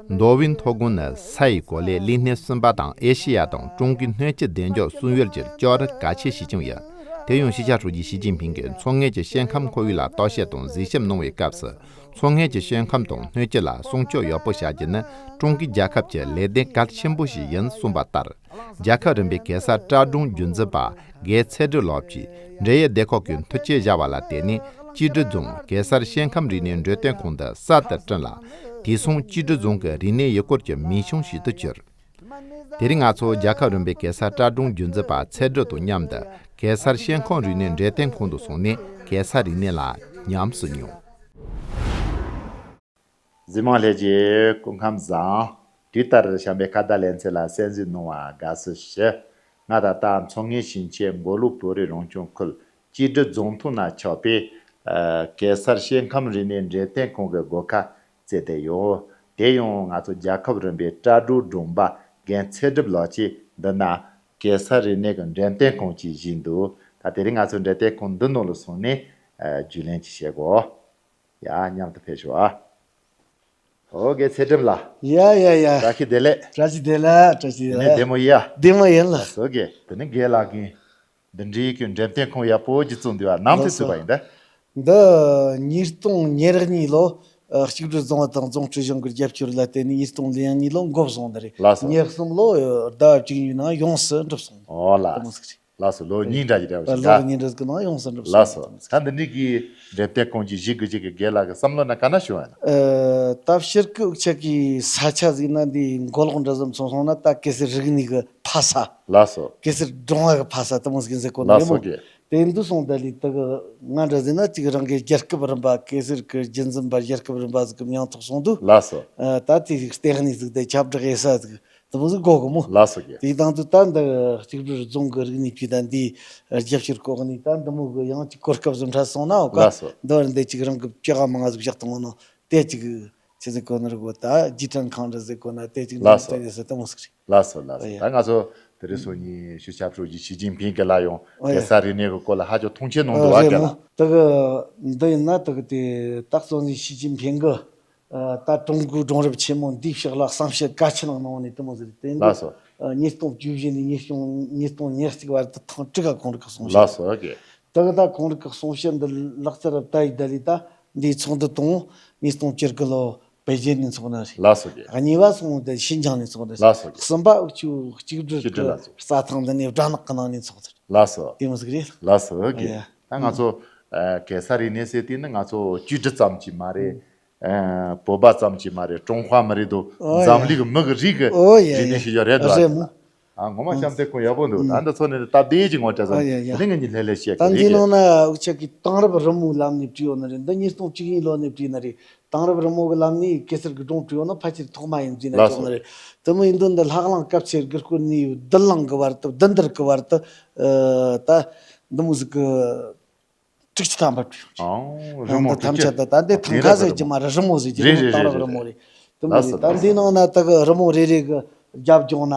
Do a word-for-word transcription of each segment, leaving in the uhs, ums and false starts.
མདོ་དབུས་མཐོ་སྒང་ནི་ས་ཡི་གོ་ལའི་ལུས་གནས་གསུམ་པ་དང་ཨེ་ཤེ་ཡ་དང་ཀྲུང་གོའི་སྣོད་བཅུད་བདེ་འཇགས་སྲུང་ཡོལ་གྱི་ལྕགས་རི་གལ་ཆེ་ཞིག་ཀྱང་ཡིན། དེ་ཡང་སྤྱི་ཁྱབ་ཧྲུའུ་ཅི་ཞི་ཅིན་ཕིང་གིས་མཚོ་སྔོན་གྱི་སྐྱེ་ཁམས་ཁོར་ཡུག་ལ་བརྟག་དཔྱད་དང་གཟིགས་ཞིབ་གནང་བའི་སྐབས་སུ། མཚོ་སྔོན་གྱི་སྐྱེ་ཁམས་དང་སྣོད་བཅུད་ལ་སྲུང་སྐྱོབ་ཡག་པོ་བྱ་རྒྱུ་ནི་ཀྲུང་གོའི་རྒྱལ་ཁབ་ཀྱི་ལས་དོན་གལ་ཆེན་པོ་ཞིག་ཡིན་གསུངས་པ་ལྟར། རྒྱལ་ཁབ་རིམ་པའི་གེ་སར་གྲྭ་སྒྲུང་རྒྱུན་འཛིན་པ་རྒན་ཚེ་སྒྲུབ་ལགས་ཀྱིས་འབྲེལ་ཡོད་སྡེ་ཁག་གིས་ཐུགས་རྗེ་བཞག་པ་ལ་བརྟེན་ནས། ཀྱེ་ཀྲི་རྫོང་གེ་སར་སྐྱེ་ཁམས་རིག་གནས་འབྲེལ་མཐུད་ཁང་འདི་གསར་དུ་བསྐྲུན་ལ། དེང་སང་ཀྱེ་ཀྲི་རྫོང་གི་རིག་གནས་ཡུལ་སྐོར་གྱི་མིང་བྱང་ཞིག་ཏུ་གྱུར། དེ་རིང་ང་ཚོ་རྒྱལ་ཁབ་རིམ་པའི་གེ་སར་གྲྭ་སྒྲུང་རྒྱུན་འཛིན་པ་ཚེ་སྒྲུབ་དང་མཉམ་དུ་གེ་སར་སྐྱེ་ཁམས་རིག་གནས་འབྲེལ་མཐུད་ཁང་དུ་སོང་ནས་གེ་སར་རིག་གནས་ལ་ཉམས་སུ་མྱོང་། གཟིགས་མང་ལྷན་རྒྱས་སྐུ་ཁམས་བཟང་། དུས་ལྟར་བྱམས་པའི་ཁ་བརྡ་ལེ་ཚན་ལ་གསན་གཟིགས་གནང་བར་དགའ་བསུ་ཞུ། ང་ད་ལྟ་མཚོ་སྔོན་ཞིང་ཆེན་མགོ་ལོག་བོད་རིགས་རང་སྐྱོང་ཁུལ་ཀྱེ་ཀྲི་རྫོང་ཐོག་ན་ཆགས་པའི་ཨ་གེ་སར་སྐྱེ་ཁམས་རིག་གནས་འབྲེལ་མཐུད་ཁང་གི་སྒོ་ཁར་བཙལ་བསྡད་ཡོད། དེ་ཡང་ང་ཚོ་རྒྱལ་ཁབ་རིམ་པའི་གྲྭ་སྒྲུང་སྒྲུང་པ་རྒན་ཚེ་སྒྲུབ་ལགས་ཀྱིས་འདི་ན་གེ་སར་རིག་གནས་ཀྱི་འབྲེལ་མཐུད་ཁང་ཅིག་བཞེངས་འདུག་ད་དེ་རིང་ང་ཚོ་འབྲེལ་མཐུད་ཁང་འདི་ནང་ལ་སོང་ནས་ཨ་རྒྱུས་ལོན་ཅིག་བྱེད་དགོས། ཡ། མཉམ་དུ་ཕེབས་ཤོག་ཨ། ཨོ་རྒན་ཚེ་སྒྲུབ་ལགས། ཡ་ཡ་ཡ། བཀྲ་ཤིས་བདེ་ལེགས། བཀྲ་ཤིས་བདེ་ལེགས། བཀྲ་ཤིས་བདེ་ལེགས། དེ་ནས་བདེ་མོ་ཡིན་ཡ། བདེ་མོ་ཡིན་ལགས། ཨོ་རྒན། དེ་ནས་རྒན་ལགས་ཀྱིས་འདི་འདྲའི་གི་འགྲེམས་སྟོན་ཁང་ཡག་པོ་ཅིག་བཙུགས་འདུག་པ། ནམ་དུ་བཙུགས་པ་ཡིན་ད། འདི་ཉིས་སྟོང་ཉེར་གཉིས་ལོ། ཨ་གཅིག་སྒྲིལ་རྫོང་བ་དང་རྫོང་སྲིད་གཞུང་གི་རྒྱབ་སྐྱོར་ལ་བརྟེན་ནས་ཉིས་སྟོང་ལེའང་གཉིས་ལོ་འགོ་བཟུང་ནི་རེད། ལགས་སོ། ཉེར་གསུམ་ལོ་ཟླ་བ་བཅུ་གཉིས་ནང་ཡོངས་སུ་འགྲུབ་སོང་། ཨོ་ལགས། དེ་མོ་ཟིག་རེད། ལགས་སོ། ལོ་གཉིས་འདྲ་ཞིག་རེད་པ། ལོ་གཉིས་འདྲ་ཟིག་གི་ནང་ཡོངས་སུ་འགྲུབ་སོང་། ལགས་སོ། ད་འདི་འདྲའི་གི་འགྲེམས་སྟོན་ཁང་ཅིག་བཞེངས་དགོས་ཅིག་གི་རྒན་ལགས་ཀྱི་བསམ་བློ་ན་ག་ན་བྱུང་བ་ཡིན་ན། ཨ་ད་སྤྱིར་གི་འུ་ཅག་གི་ས་ཆ་ཟིག་ན་འདི་མགོ་ལོག་འདྲ་ཟིག་མཚོན་སོང་ན་ད་གེ་སར་རིག་གནས་གི་ཕ་ས། ལགས་སོ། གེ་སར་སྒྲུང་བ་གི་ཕ་ས་དེ་མོ་ཟིག་ཟེར་གོ་ནི་ལགས་རེད་སོ་མོ། རྒན། དེ་འདུག་སོང་ད་ལི་དེ་གི་ང་འདྲ་ཟིག་ན་ཅིག་རང་གི་རྒྱལ་ཁབ་རིམ་པ་གེ་སར་གི་རྒྱུན་འཛིན་པ་རྒྱལ་ཁབ་རིམ་པ་ཟིག་གི་མིང་ཐོགས་སོང་དུས། ལགས་སོ། ཨ་ད་དེ་ཟིག་ལྟེ་གནས་ཟིག་དེ་ཁྱབ་བསྒྲགས་ཡེ་ས་ཟིག་དེ་མོ་ཟིག་དགོས་གི་མོ། ལགས་སོ་རྒན། དེའི་དང་དུ་ད་འདི་གཅིག་སྒྲིལ་རྫོང་གི་རིག་གནས་ཅུས་དང་འདིའི་རྒྱབ་སྐྱོར་གོ་གནས་ད་འདི་མོ་གི་ཡང་ཅིག་གོ་སྐབས་ཟིག་འཕྲད་སོང་ན་འོ་ཀ་ལགས་སོ། འདི་བར་འདི་ཅིག་རང་གི་ཅ་ག་མང་ང་ཟིག་བཞག་བཏང་ནོ་དེ་ཅིག་ཅི་ཟིག་གོ་ནི་རེད་གོ་ད་རྗེས་དྲན་ཁང་འདྲ་ཟིག་གོ་ན་དེ་ཅིག་ལགས་སོ། ནི་དེ་ཟིག་དེ་མོ་ཟིག་རེད། ལགས་སོ་ལགས་སོ། ཨ་ཡ། ད་ང་ཚོ་དེ་རིང་སང་ཉིན་སྤྱི་ཁྱབ་ཧྲུའུ་ཅི་ཞི་ཅིན་ཕིང་གི་ལ་ཡང་ཨ་ཡ། གེ་སར་རིག་གནས་ཀྱི་སྐོར་ལ་ཧ་ཅང་མཐོང་ཆེན་གནང་འདུག་ཨ་རྒན་ལགས། དེ་གི་འདི་ཡིན་ན་དེ་གི་དེ་ད་གཙོ་འཛིན་ཞི་ཅིན་ཕིང་གི་ཨ་ད་ཀྲུང་གོའི་སྒྲུང་རབས་ཆེན་མོ་འདིའི་ཕྱག་ལ་གསུང་བཤད་གལ་ཆེན་གནང་ནས་དེ་མོ་ཟིག་རེད། དེ་འདི་ལགས་སོ། ཨ་ཉིས་སྟོང་བཅུ་བཞི་ནས་ཉིས་སྟོང་ཉིས་སྟོང་ཉེར་གཅིག་བར་དུ་ཐེངས་དྲུག་ག་ཁོང་རང་གི་གསུང་བཤད། ལགས་སོ་ཨ་རྒན། དེ་གི་ད་ཁོང་རང་གི་གསུང་བཤད་འདི་ལག་རྩལ་རབ་ལྟ་ཡི་ད་ལི་ད་འདིའི་ཚོགས་འདུ་དང་ཉིས་སྟོང་བཅུ་དགུ་ལོ་པེ་ཅིན་ནས་འཚོགས་ནི་རེད། ལགས་སོ་རྒན། གཉིས་པ་སོང་དེ་ཤིན་ཅང་ནས་འཚོགས་ནི་རེད། ལགས་སོ་རྒན། གསུམ་པ་འུ་ཆོ་གཅིག་སྒྲིལ་གཅིག་སྒྲིལ་གི་ལ་འཚོགས། རྩྭ་ཐང་འདི་ནས་སྦྲ་ནག་གི་ནང་ནས་འཚོགས་ནི་རེད། ལགས་སོ། དེ་མོ་ཟིག་རེད། ལགས་སོ་ཨ་རྒན། ཨ་ཡ། ད་ང་ཚོ་ཨ་གེ་སར་རིག་གནས་ཟེར་དུས་ནི་ང་ཚོ་གཅིག་སྒྲིལ་ཙམ་གྱིས་མ་རེད། ཨ་བོད་པ་ཙམ་གྱིས་མ་རེད། ཀྲུང་ཧྭ་མི་རིགས་དང་ཨོ་ཡ། འཛམ་གླིང་གི་མི་གི་རིགས་ཀྱི་ཨོ་ཡ་རིག་གནས་ཤིག་ཡོད་རེད་འདུག་རེད་མོ། ཨ་ངོ་མ་ཨ་གཤམ་དེ་ཁོ་ཡག་པོ་འདུག་ཨ་ད་འདི་ཚོ་ནི་སྟབས་བདེ་ཅིག་ངོ་སྤྲད་ཨ་ཡ་ཡ། སོང་། དེ་ནི་ངས་ལྷོད་ལྷོད་བཤད་ད་གི་འདི་རེད། ནང་ན་འུ་ཅག་གི་དེང་རབས་རི་མོའི་ལམ་ནས་བྲིས་ཡོད་ནི་རེད། འདི་ཉིས་སྟོང་བཅུ་གཉིས་ལོ་ནས་བྲིས་ནི་རེད། དེང་རབས་རི་མོ་གི་ལམ་ནས་གེ་སར་གི་སྒྲུང་བྲིས་ཡོད་ན་ཕལ་ཆེར་ཐོག་མ་ཡིན་བྲིས་ན་ལགས་ཆོག་ནི་སོ། རེད། དེ་མོ་ཡིན་དུས་འདི་ལྷ་གླིང་སྐབས་ཆེར་གི་སྐོར་ནས་བདུད་གླིང་གི་བར་དུ་བདུད་འདུལ་གི་བར་དུ་ཨ་ད་འདི་མོ་ཟིག་གི་དྲུག་ཅུ་ཐམ་པ་བྲིས་ཡོད། ཨང་། རི་མོ་འདི་ཐམས་ཅད་དུ་ད་འདི་ཐང་ཁ་ཟེར་གྱི་མ་རེད། རི་མོ་ཟེར་གྱི་རེད། དེང་རབས་རི་མོ་རེད། དེ་མོ་རེད། ད་འདི་ནང་ན་ད་གི་རི་མོ་རེ་རེ་གི་རྒྱབ་ལྗོངས་ན་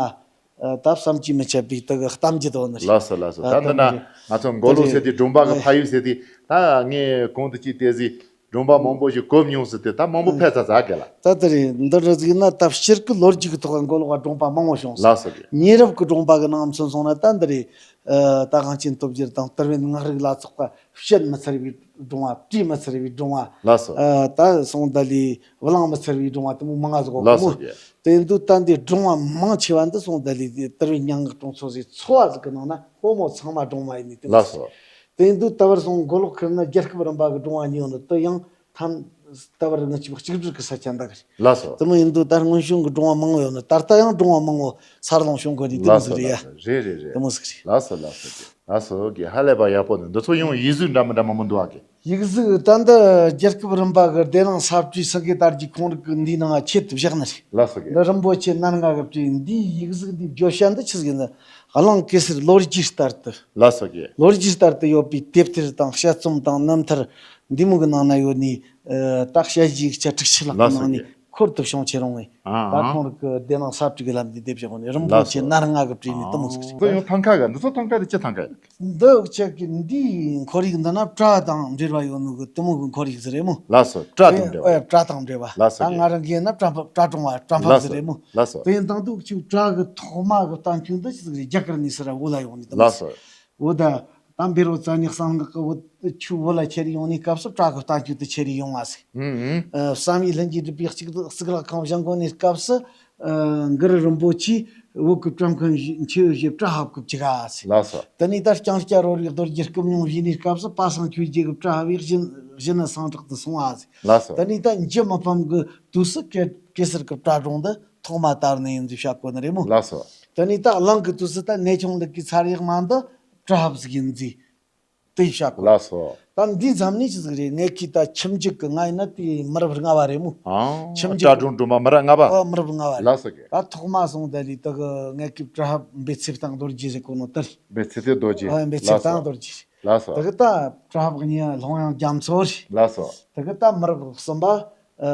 ད་བསམ་གྱིས་མི་ཁྱབ་པའི་ད་གི་གཏམ་རྒྱུད་དོ་ནི་རེད། ལགས་སོ་ལགས་སོ། ད་འདི་ན་ང་ཚོ་མགོ་ལོག་ཟེར་དུས་སྒྲུང་པ་གི་ཕ་ཡུལ་ཟེར་དུས་ད་ངས་གོང་དུ་ཅིག་བལྟས་ཟིག་སྒྲུང་པ་མང་པོ་ཞིག་གོ་མྱོང་ཟེར་དུས་ད་མང་པོ་ཕེབས་ཚར་ཚར་གི་ལ། ད་དེ་རེད། འདི་འདྲ་ཟིག་ན་ད་སྤྱིར་གི་ལོ་རྒྱུས་ཀྱི་ཐོག་མགོ་ལོག་ག་སྒྲུང་པ་མང་བོ་བྱུང་སོང་། ལགས་སོ་གི། ཉེ་རབས་ཀྱི་སྒྲུང་པ་གི་ནང་མཚོན་སོང་ན་ད་འདི་རེད། ད་གངས་ཅན་སྟོབས་རྒྱལ་དང་དར་བན་ངག་རིག་ལ་སོགས་པ་བཤད་མི་ཚར་བའི་སྒྲུང་བ། བྲིས་མི་ཚར་བའི་སྒྲུང་བ། ལགས་སོ། ཨ་ད་སོང་ད་ལི་བླངས་མི་ཚར་བའི་སྒྲུང་བ་དེ་མོ་མང་ང་ཟིག་གོ་གི་མོ། ལགས་སོ། དེ་འདུག་ད་འདི་སྒྲུང་བ་མང་ཆེ་བ་འདི་སོང་ད་ལི་དེ་དར་བའི་སྙན་ངག་དྲུང་འཚོ་ཟིག་ཚོ་བ་ཟིག་གི་ནང་ན་ཕོ་མོ་ཚང་མ་སྒྲུང་བ་ཡིན་ནི་དེ་མོ་ཟིག་ལགས་སོ། དེ་འདུག་ད་བར་སོང་མགོ་ལོག་ཁུལ་ན་རྒྱལ་ཁབ་རིམ་པ་གི་སྒྲུང་བ་གཉིས་ཡོད་ནི་དེ་ཡང་ཐམ་ད་བར་ང་ཆུ་གཅིག་སྒྲིལ་གི་ས་ཆ་འདི་གི་རེད། ལགས་སོ། དེ་མོ་ཡིན་དུས་ད་སྔོན་བྱུང་གི་སྒྲུང་བ་མང་བོ་ཡོད་ནི་ད་ལྟ་ཡང་སྒྲུང་བ་མང་བོ་འཚར་ལོངས་བྱུང་དགོས་ནི་དེ་མོ་ལགས་སོ་ཟིག་རེད་ཡ། ལགས་སོ། རེད་རེད་རེད། དེ་མོ་ཟིག་རེད། ལགས་སོ་ལགས་སོ། ལགས་སོ་གི་ཧ་ལས་པ་ཡག་པོ་འདུག་འདི་ཚོ་ཡང་ཡིག་གཟུགས་འདྲ་མི་འདྲ་མང་པོ་འདུག་ཨ་གི། ཡིག་གཟུགས་ད་འདི་རྒྱལ་ཁབ་རིམ་པ་གི་བདེ་སྣང་ས་བཀྲའི་སེང་གེ་དར་གྱི་ཁོང་རིགས་ཀྱི་འདིའི་ནང་ཆེད་དུ་བཞག་ནི་རེད། ལགས་སོ་གི། འདི་རིན་པོ་ཆེ་སྣ་ལྔ་གི་བྲིས་འདིའི་ཡིག་གཟུགས་འདིའི་བརྗོད་བྱ་འདི་ཆི་ཟིག་ཡིན་ན་གླིང་གེ་སར་ལོ་རྒྱུས་ལྟར་དུ། ལགས་སོ་གི། ལོ་རྒྱུས་ལྟར་དུ་ཡོད་པའི་དེབ་ཐེར་དང་དཔྱད་རྩོམ་དང་རྣམ་ཐར་འདི་མོ་གི་ནང་ན་ཡོད་ནི་ད་དཔྱད་གཞིའི་ཡིག་ཆ་དྲུག་ཅུ་ལྷག་གི་ནང་ནས། ལགས་སོ་གི། སྐོར་དུ་བྱུང་ཆེ་རུང་བས། ཨ་ད་ཨ། ཁོང་རིགས་ཀྱི་སྡེ་ནང་ས་བྲིས་ཀྱི་ལམ་འདི་སྡེབ་བྱེད་དགོས་ནས་རིན་པོ་ལགས་ཆེ། སོ། ནར་ལྔ་གི་བྲིས་ནས་དུ་མོ་ཟིག་རེད། ཁོ་ཡང་ཐང་ཀ་གི་འདི་ཚོ་ཐང་ཀ་དེ་ཅི་ཐང་ཀ་ཡིན། འདི་ཆེ་གི་འདིའི་ཁོར་ཡུག་འདི་ན་བྲག་དང་འབྲེལ་བ་ཡོད་ནོ་གི་དུ་མོ་གི་ཁོར་ཡུག་ཟིག་རེད་མོ། ལགས་སོ། བྲག་དང་འབྲེལ་བ། ཨེ་བྲག་དང་འབྲེལ་བ། ལགས་སོ། ད་ང་རང་གིས་ན་བྲག་བྲག་གྲོང་བ་བྲག་ཕབ་ལགས་ཟིག་སོ། རེད་མོ། ལགས་སོ། དེ་ཡིན་དང་དུ་ཁྱོད་བྲག་གི་ཐོག་མ་གི་བསྟན་བཅོས་འདི་ཆི་ཟིག་རེད། རྒྱ་གར་ནས་སི་ར་འོ་ལ་ཡོང་ནི་དུ་མོ་ལགས་ཟིག་སོ། འོ་ད། ད་འབེ་རོ་ཙ་ནི་གསང་སྔགས་ཀྱི་འོ་ཆུ་འོ་ལ་ཁྱེར་ཡོང་ནི་སྐབས་སུ་བྲག་གི་བསྟན་བཅོས་དེ་ཁྱེར་ཡོང་བ་ཟིག་ཨུ་ཨུ། ཨ་བསམ་ཡས་ལྷུན་གྱིས་གྲུབ་པའི་གཙུག་གཙུག་ལག་ཁང་བཞེངས་གོ་ནི་སྐབས་སུ། ཨ་གུ་རུ་རིན་པོ་ཆེ་བོད་ཀྱི་བྲམ་མཁན་མཆེད་བཞི་བྲག་ཕབ་གི་བཅུག་ག་ཟིག་ལགས་སོ། དེ་ནས་ད་ལྕང་སྐྱ་རོལ་བའི་རྡོ་རྗེ་སྐུ་མྱོང་བཞེས་ནི་སྐབས་སུ་པ་སངས་ཆོས་རྒྱལ་གྱི་བྲག་བས་གཞི་གཞི་ནས་སངས་དྲག་ཏུ་སོང་བ་ཟིག་ལགས་སོ། དེ་ནས་ད་འཇུ་མི་ཕམ་གྱི་དུས་སུ་གེ་གེ་སར་གྱི་བྲག་སྒྲུང་འདི་ཐོག་མ་དར་ནི་ཡིན་ཟེར་བཤད་གོ་ནི་རེད་མོ། ལགས་སོ། དེ་ནས་ད་གླིང་གི་དུས་སུ་ད་གནས་ཆུང་ལུགས་ཀྱི་ཚར་ཡག་མ་འདི་བྲག་ཕབ་ཟིག་ཡིན་ཟེར། དེ་བཤད་གོ། ལགས་སོ། ད་འདིའི་མཚམས་ནས་ཅི་ཟིག་རེད། ངེད་ཀྱི་ད་ཁྱིམ་རྒྱུད་ཀྱི་ང་ཡིན་ན་དེ་མི་རབས་ལྔ་བ་རེད་མོ། ཨང་། ཁྱིམ་རྒྱུད་བྲག་སྒྲུང་སྒྲུང་མ་མི་རབས་ལྔ་བ། ཨ་མི་རབས་ལྔ་བ་རེད། ལགས་སོ་གི། ད་ཐོག་མ་སོང་ད་ལི་དེ་གི་ངེད་ཀྱི་བྲག་ཕབ་འབེ་ཚེ་བརྟན་རྡོ་རྗེ་ཟེར་གོ་ནོ་དེ་རེད། འབེ་ཚེ་བརྟན་རྡོ་རྗེ། ཨ་འབེ་ཚེ་ལགས་སོ། བརྟན་རྡོ་རྗེ། ལགས་སོ། དེ་གི་ད་བྲག་ཕབ་གཉིས་ལྷོང་ཡང་རྒྱ་མཚོ་རེད། ལགས་སོ། དེ་གི་ད་མི་རབས་གསུམ་པ། ཨ་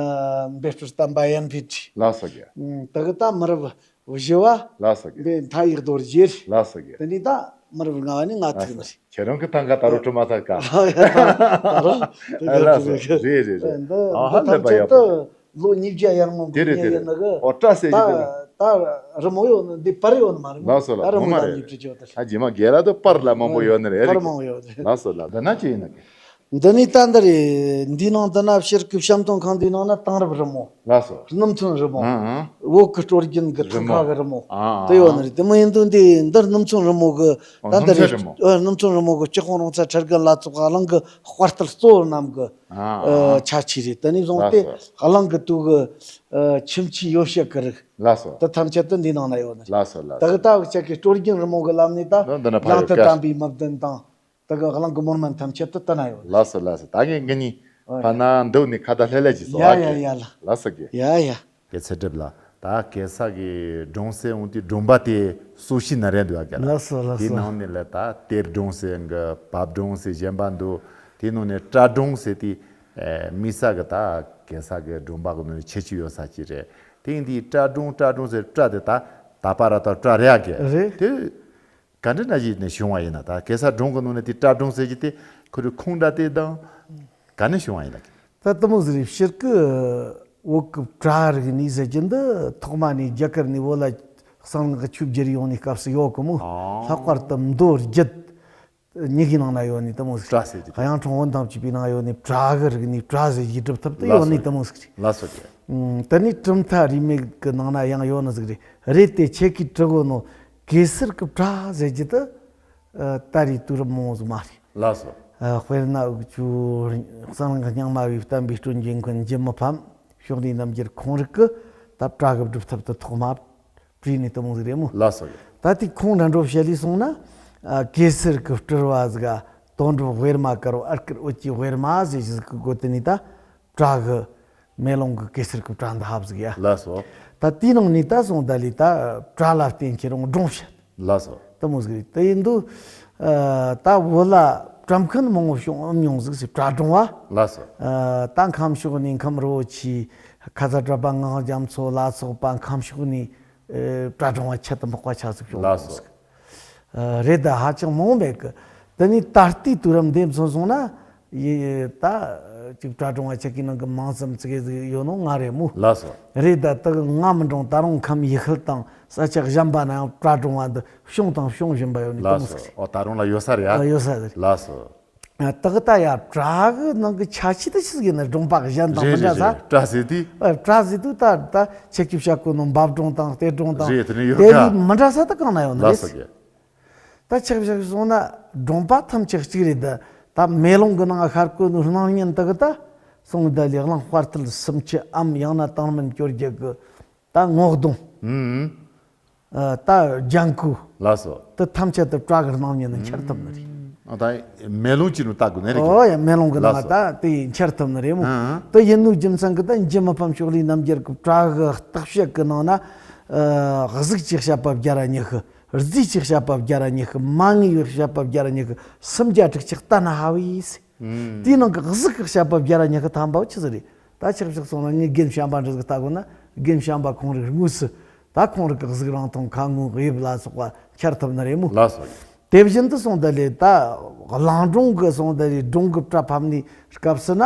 འབེ་སྤྲུལ་བསྟན་པ་ཡན་ཕེ་རེད། ལགས་སོ་གི། ཨ་དེ་གི་ད་མི་རབས་བཞི་བ། ལགས་སོ་གི། འདི་མཐའ་ཡི་རྡོ་རྗེ། ལགས་སོ་གི། དེ་ནས་ད་མི་རབས་ལྔ་བ་ནི་ང་ཐུག་ནི་རེད། ཁྱེད་རང་གི་ཐང་ག་ད་རུང་གྲུབ་མ་ཐག་ག་ཨ་ཡ་ད་ད་རུང་དེ་ཨ་ག་ལགས་སོ། དེ་ག་རེད་རེད་རེད། འདི་ཨ་ཧ་འདི་ལས་པ་ཐམས་ཅད་ཡག་པོ། དུ་ལོ་ཉིས་བརྒྱ་ཡར་སྔོན་དེ་གི་རེད་དེ་ཉེ་ཡིན་རེད། ནི་གི། ཨོ་བཀྲ་ཟེར་གྱི་དེ་རེད། ད་ད་རི་མོ་ཡོད་ནི་འདི་པར་ཡོད་ནི་མ་རེད་མོ། ལགས་སོ་ལགས། ད་རི་ངོ་མོ་མ་ལ་རེད། ཉིས་བརྒྱ་ཅོ་དེ། ཨ་རྗེས་མ་སྒེར་ར་དུ་པར་ལ་མང་པོ་ཡོད་ནི་རེད། པར་རེད་གི། མང་པོ་ཡོད་རེད། ལགས་སོ་ལགས། འདི་ན་ཅི་ཡིན་ནི་གི། འདི་ནི་ད་འདི་རེད། འདིའི་ནང་འདི་ན་ཕྱིར་གི་བཤམས་སྟོན་ཁང་འདིའི་ནང་ན་དེང་རབས་རི་མོ། ལགས་སོ། སྣུམ་ཚོན་རི་མོ། ཨང་ཨང་། བོད་ཀྱི་སྲོལ་རྒྱུན་གྱི་རི་ཐང་མོ་ཁ་གི་རི་མོ། ཨང་ཨང་། དེ་ཡོད་ནི་རེད། དེ་མོ་ཡིན་དུས་འདི་འདི་སྣུམ་ཚོན་རི་མོ་གི། ཨོ་ད་འདི་རེད། སྣུམ་ཚོན་རི་མོ། ཨ་སྣུམ་ཚོན་རི་མོ་གི་སྤྱི་དཔོན་རོང་ཚ་ཁྲི་རྒན་ལ་སོགས་གླིང་གི་དཔའ་རྟུལ་གཙོ་བོ་རྣམས་ཀྱི། ཨང་ཨང་། ཨ་ཆ་ཆས་རེད། དེ་ནས་བཟུང་སྟེ། ལགས་སོ། གླིང་གི་དུས་ཀྱི་ཨ་ཁྱིམ་ཆས་ཡོ་བྱད་ཀྱི་རིགས། ལགས་སོ། དེ་ཐམས་ཅད་དུ་འདིའི་ནང་ན་ཡོད་ནི་རེད། ལགས་སོ་ལགས་སོ། དེ་གི་ད་བ་ཅག་གི་སྲོལ་རྒྱུན་རི་མོ་གི་ལམ་ནས་ད། འདི་འདི་ན་ཕ་ཡོད་ལག་ཏུ་ཀ། བསྟན་པའི་མི་བདུན་དང་། དེ་གི་གླིང་གི་མོ་སྨན་ཐམས་ཅད་དུ་དེ་ན་ཡོད། ལགས་སོ་ལགས་སོ། ད་ངས་ངེད་གཉིས་ཨོ་ཕ་ན་འདུག་ནས་ཁ་བརྡ་ལྷེ་ལྷེ་ཅིག་བཟོ་ཡ་བ་ཡ་གི། ཡ་ལ། ལགས་སོ་གི། ཡ་ཡ། གི་ཚེ་སྒྲིབ་ལ། ད་གེ་སར་གི་སྒྲུང་ཟེར་འོང་དུས་སྒྲུང་པ་དེ་སོ་ཤི་ན་རེ་འདུག་ཨ་གི་ལ། ལགས་སོ་ལགས་སོ། དེའི་ནང་ནས་ལ་ད་གཏེར་སྒྲུང་ཟེར་གི་བབ་སྒྲུང་ཟེར་གཞན་པ་འདུག་དེའི་ནང་ནས་བྲག་སྒྲུང་ཟེར་དེ། ཨེ་དམིགས་བསལ་གི་ད་གེ་སར་གི་སྒྲུང་པ་གི་ནང་ནས་ཁྱད་ཆོས་ཡོད་ས་ཅིག་རེད། དེ་ཡིན་དུས་བྲག་སྒྲུང་བྲག་སྒྲུང་ཟེར་བྲག་དེ་ད་དག་པ་ར་དང་བྲག་རེད་ཨ་གི། རེད། དེ། ག་འདྲ་ན་ཞིག་ནས་བྱུང་བ་ཡིན་ན། ད་གེ་སར་སྒྲུང་གི་ནང་ནས་དེ་བྲག་སྒྲུང་ཟེར་གྱི་དེ་ཁོ་རའི་ཁུངས་འདྲ་དེ་དང་ག་ནས་བྱུང་བ་ཡིན་ན། ད་དེ་མོ་ཟེར་རེད། སྤྱིར་གི་བོད་ཀྱི་བྲག་རིག་གནས་ཟེར་གྱི་འདི་ཐོག་མ་ནས་རྒྱ་གར་ནས་བོད་ལ་གསང་སྔགས་ཆོས་བསྒྱུར་ཡོང་ནས་སྐབས་སུ་ཡོད་གི་མོ། ཨ། ལྷག་པར་དུ་མདོ་རྒྱུད་གཉིས་ཀྱི་ནང་ན་ཡོད་ནི་དེ་མོ་ཟིག་བྲག་ཟེར་གྱི་དེ། གཡང་ཁྲོང་བོན་དང་བཅས་པའི་ནང་ཡོད་ནི་བྲག་གི་རིག་གནས། བྲག་ཟེར་གྱི་སྒྲུབ་ཐབས་དེ་ཡོད་ནི་དེ་མོ་ཟིག་རེད། ལགས་སོ། ཨུམ། དེ་ནས་གྲུབ་མཐའ་རིས་མེད་ཀྱི་ནང་ན་ཡང་ཡོད་ནི་ཟིག་རེད། རེད་དེ་ཁྱེད་ཀྱིས་དྲི་གོ་ནོ་གེ་སར་གྱི་བྲག་ཟེར་གྱི་དེ། ཨ། ད་རེས་དུས་རབས་མང་བོ་ཟིག་མ་རེད། ལགས་སོ། ཨ། དཔེར་ན་འུ་ཆོ་གསང་སྔགས་རྙིང་མ་བའི་བསྟན་པའི་སྲོལ་འབྱེད་མཁན་འཇུ་མི་ཕམ་ཕྱོགས་ལས་རྣམ་རྒྱལ་ཁོང་རིགས་ཀྱིས་ད་བྲག་གི་སྒྲུབ་ཐབས་དེ་ཐོག་མ་བྲིས་ནས་དེ་མོ་ཟིག་རེད་མོ། ལགས་སོ། ད་དེ་ཁུངས་འདྲ་འགྲོ་བཤད་ལས་སོང་ན། ཨ། གེ་སར་གྱི་སྤྲུལ་བ་ཟིག་ག་དོན་གྲུབ་ཝེར་མ་དཀར་བོ་ཨར་ཀིར་འོད་ཀྱི་ཝེར་མ་ཟེར་ཟིག་གི་སྒོ་དེ་ནས་ད་བྲག་གི་མེ་ལོང་གི་གེ་སར་གྱི་བྲག་འདི་ཧབ་ཟིག་ཡ། ལགས་སོ། ད་དེའི་ནང་ནས་ད་སོང་ད་ལས་ད་བྲག་ལ་བརྟེན་ཁྱེར་རུང་སྒྲུང་བཤད། ལགས་སོ། དེ་མོ་ཟིག་རེད། དེ་ཡིན་དུས། ཨ། ད་བོད་ལ་བྲམ་མཁན་མང་བོ་བྱུང་ཨེ་མྱོང་ཟིག་ཟེར། བྲག་སྒྲུང་བ། ལགས་སོ། ཨ། ད་ཁམས་ཕྱོགས་ནས་མཁན་རིན་པོ་ཆེ་ཁ་ཙ་གྲྭ་པ་ངག་རྒྱ་མཚོ་ལ་སོགས་པ་ཁམས་ཕྱོགས་ནས། ཨེ། བྲག་སྒྲུང་བ་ཁྱད་དུ་འཕགས་པ་ཆ་ཟིག་བྱུང་ལགས་སོ། ཟིག་ཨ། རེད་ད་ཧ་ཅང་མང་བོ་མེད་གི། དེ་ནས་ད་ལྟའི་དུས་རབས་འདི་མཚོན་སོང་ན། ཡི་ད་ཅིག་བྲག་སྒྲུང་བ་ཆ་གི་ནང་གི་མང་ཙམ་ཙི་གེ་ཟིག་ཡོད་ནོ་ང་རེད་མོ། ལགས་སོ། རེད་ད་དེ་གི་ང་མི་འགྲོ། ད་རུང་ཁམས་ཡུལ་ཤུལ་དང་ས་ཆ་གཞན་པ་ན་ཡང་བྲག་སྒྲུང་བ་འདི་བྱུང་དང་བྱུང་བཞིན་པ་ཡོད་ནི་དེ་ལགས་མོ་སོ། ཟིག་རེད། ཨོ་ད་རུང་ལ་ཡོད་ས་རེད་ཨ། ཨ། ཡོད་ས་རེད། ལགས་སོ། ཨ། དག་ད་ཡ་བྲག་གི་ནང་གི་ཆ་ཆས་དེ་ཆི་ཟིག་ཡིན་ན་སྒྲུང་པ་གཞན་དང་མི་འདྲ་ས། རེད་རེད་རེད། བྲག་ཟེར་དུས། ཨ། བྲག་ཟེར་དུས་ད་ད་ཁྱེད་ཀྱིས་བཤད་གོ་ནོ་འབབ་སྒྲུང་དང་གཏེར་སྒྲུང་དང་། རེད། དེ་ནི་ཡོད་དེ་ལས་ག་མི་འདྲ་ས་ད་གང་ན་ཡོད་ནི་རེད་ཟེར། ལགས་སོ། ད་ཆག་ཆག་སོང་ན་སྒྲུང་པ་ཐམས་ཅད་གཅིག་རེད་ད། ད་མེ་ལོང་གི་ནང་ཤར་གོ་ནོ་སྣང་བརྙན་དག་ད་སོང་ད་ལས་གླང་དཔའ་རྟུལ་སུམ་ཅུ་འམ་ཡང་ན་དང་མིན་བཅོ་བརྒྱད་གི་ད་ངོ་གདོང་། ཨུམ། ཨ། ད་ལྗང་ཁུ། ལགས་སོ། དེ་ཐམས་ཅད་དུ་བྲག་གི་སྣང་བརྙན་ནི་འཆར་ཐུབ་ནི་རེད། ཨ། ད་མེ་ལོང་ཅིག་ནང་བལྟ་དགོས་ནི་རེད། ཨོ་ཡ། མེ་ལོང་གི་ནང་ལགས་སོ། ད་དེ་འཆར་ཐུབ་ནི་རེད་མོ། ཨ། དེ་ཡིན་ནོ་རྒྱུ་མཚན་གི་ད་འཇུ་མི་ཕམ་ཕྱོགས་ལས་རྣམ་རྒྱལ་གི་བྲག་གི་རྟགས་བཤད་གི་ནང་ན། ཨ། གཟུགས་ཀྱི་བཤད་པ་བརྒྱ་ར་ཉི་ཤུ། རྫས་ཀྱི་བཤད་པ་བརྒྱ་ར་ཉི་ཤུ། མ་ངེས་པའི་བཤད་པ་བརྒྱ་ར་ཉི་ཤུ། སུམ་བརྒྱ་དྲུག་ཅུ་ལྟ་ན་ཧ་བས། ཨུམ། དེའི་ནང་གི་གཟུགས་ཀྱི་བཤད་པ་བརྒྱ་ར་ཉི་ཤུ་ཐམ་པ་བོ་ཆི་ཟིག་རེད། ད་ཆག་ཆག་སོང་ན་ངས་རྒན་བྱམས་པ་འདྲ་ཟིག་ལྟ་དགོས་ན། རྒན་བྱམས་པ་ཁོང་རིག་དངོས་སུ་ད་ཁོང་རིག་གི་གཟུགས་རིང་ཐུང་ཁ་ངོ་དབྱིབས་ལ་སོགས་པ་འཆར་ཐུབ་ནི་རེད་མོ། ལགས་སོ། དེ་བཞིན་དུ་སོང་ད་ལས་ད་གླིང་སྒྲུང་གི་སོང་ད་ལས་སྒྲུང་གི་སྒྲ་ཕབ་ནི་སྐབས་སུ་ན་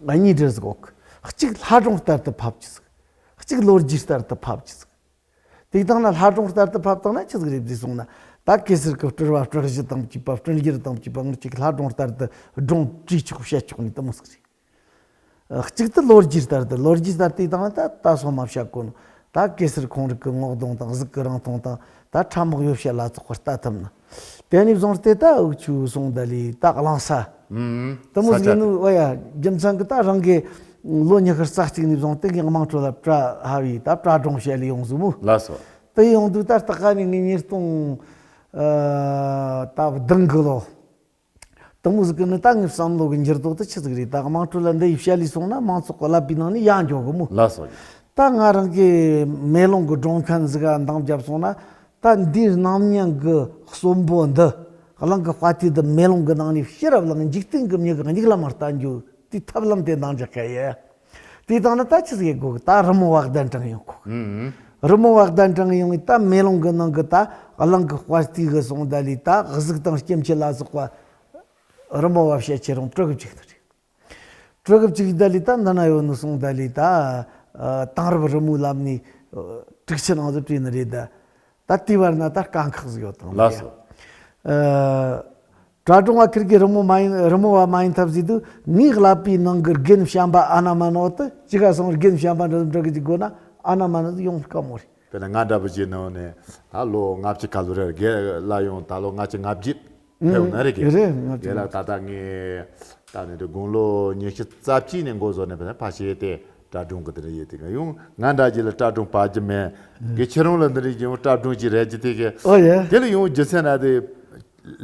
གཉིས་འདྲ་ཟིག་ཡོད་གི། གཅིག་ལྷ་སྒྲུང་ལྟར་དུ་ཕབ་རྒྱུ་ཟིག། གཅིག་ལོ་རྒྱུས་ལྟར་དུ་ཕབ་རྒྱུ་ཟིག། དེ་བཏང་ན་ལྷ་སྒྲུང་ལྟར་དུ་ཕབ་བཏང་ན་ཆི་ཟིག་རེད་ཟེར་སོང་ན། ད་གེ་སར་གྱི་སྤྲུལ་བ་སྤྲུལ་གཞི་དང་བཅས་པ་སྤྲུལ་འགྱུར་དང་བཅས་པ་ངར་གཅིག་ལྷ་སྒྲུང་ལྟར་དུ་སྒྲུང་བྲིས་ཆོག་བཤད་ཆོག་ནི་དེ་མོ་ཟིག་རེད། གཅིག་ཏུ་ལོ་རྒྱུས་ལྟར་དུ་ལོ་རྒྱུས་ལྟར་དུ་བཏང་ན་ད་ད་སོ་མ་བཤད་གོ་ནོ། ད་གེ་སར་ཁོང་རིག་གི་ངོ་གདོང་དང་གཟུགས་ཀྱི་རིང་ཐུང་དང་ད་ཁྲ་མོག་ཡོ་བྱད་ལ་སོགས་པར་ལྟ་ཐུབ་ན། དེ་ནས་བཟུང་སྟེ་ད་འུ་ཆོ་སོང་ད་ལས་ད་གླིང་ས། ཨུམ། དེ་མོ་ས་ཟིག་ཆ་ནི་ཨོ་ཡ། རྒྱུ་མཚན་གྱི་ད་རང་གི་ལོ་ཉི་ཤུ་རྩ་གཅིག་ནས་བཟུང་སྟེ་ངས་དམངས་ཁྲོད་ལ་བྲ་ཧ་བའི་ད་བྲ་སྒྲུང་བཤད་ལས་ཡོང་ཟིག་མོ། ལགས་སོ། དེ་ཡོང་དུས་ད་ལྟ་ག་ནས་ངས་ཉིས་སྟོང་ཨ་ད་བདུན་གི་ལོ། དེ་མོ་ཟིག་གི་ནི་ད་ངའི་བསམ་བློ་གི་འགྱུར་ལྡོག་དེ་ཆི་ཟིག་རེད། ད་དམངས་ཁྲོད་ལ་འདི་ཡི་བཤད་ལས་སོང་ན་མང་ཚོགས་ཀྱི་ཀླད་པའི་ནང་ནས་ཡར་འགྱོ་གི་མོ། ལགས་སོ། ད་ང་རང་གི་མེ་ལོང་གི་སྒྲུང་མཁན་ཟིག་ག་འདང་བརྒྱབ་སོང་ན། ད་འདིའི་སྣང་བརྙན་གྱི་གསོན་པོ་འདི། གླིང་གི་དཔའ་རྟུལ་འདི་མེ་ལོང་གི་ནང་ནས་ཕྱི་ར་བླངས། འཇིག་རྟེན་གྱི་མྱི་གི་མྱིག་ལམ་མར་ལྟ་འགྱོ་དེའི་ཐབས་ལམ་དེ་འདང་རྒྱག་གི་ཡ། དེ་བཏང་ན་ད་ཆི་ཟིག་ཡེད་དགོས་གི། ད་རི་མོ་བ་གདན་དྲངས་ཡོང་གོ། ཨུམ། རི་མོ་བ་གདན་དྲངས་ཡོང་ངས་ད་མེ་ལོང་གི་ནང་གི་ད་གླིང་གི་དཔའ་རྟུལ་གི་སོང་ད་ལས་ད་གཟུགས་དང་སྐྱེ་མཆེད་ལ་སོགས་པ་རི་མོ་བ་བཤད་ཁྱེར་ཡོང་སྤྲུལ་གི་བཅུག་ནི་རེད། སྤྲུལ་གི་བཅུག་ད་ལས་ད་འདི་ན་ཡོད་ནི་སོང་ད་ལས་ད་ཨ་དེང་རབས་རི་མོའི་ལམ་ནས་ཨ་དྲུག་ཅུ་ནང་དུ་བྲིས་ནི་རེད་ད། ད་དེའི་བར་ན་ད་དཀའ་ཁག་ཟིག་ཡོད་དང་། ལགས་སོ། ཨ་བྲ་སྒྲུང་བ་ཁིར་གི་རི་མོ་མ་ཡིན་རི་མོ་བ་མ་ཡིན་ཐབས་ཟིག་དུས་ངའི་ཀླད་པའི་ནང་གི་རྒན་བྱམས་པ་ཨ་ན་མ་ན་འོ་དེ་ཅི་ག་སོང་། རྒན་བྱམས་པ་འདྲ་འདྲ་གི་ཅིག་དགོས་ན་ཨ་ན་མ་ན་ཟིག་ཡོང་དཀའ་མོ་རེད། དཔེར་ན་ང་འདྲ་བོ་ཅིག་ནང་ནས་ད་ལོ་ལྔ་བཅུ་ཁ་ལོ་རེར་རྒན་ལ་ཡོང་། ད་ལོ་ལྔ་བཅུ་ང་བརྒྱད་ཕེབས་ན་རེད་གི། རེད། ལྔ་བཅུ་རྒན་ལགས་ད་ལྟ་ངས་ད་ནི་དགུང་ལོ་ཉི་ཤུ་རྩ་གཅིག་ནས་འགོ་བཟུང་ནས་བྱས་ནས་ཕར་བྱས་ཏེ་སྒྲ་སྒྲུང་གི་དེ་འདྲ་ཡོད་དེ་ག་ཡོང་། ང་འདྲ་ཅིག་ལ་སྒྲ་སྒྲུང་བ་རྒྱུ་མེད་གི། ཁྱེད་རང་ལ་འདི་འདྲ་ཅིག་ཡོང་སྒྲ་སྒྲུང་ཅིག་རེད་ཀྱི་དེ་གི། ཨོ་ཡ། དེ་ལ་ཡོང་རྒྱུ་མཚན་ན་དེ་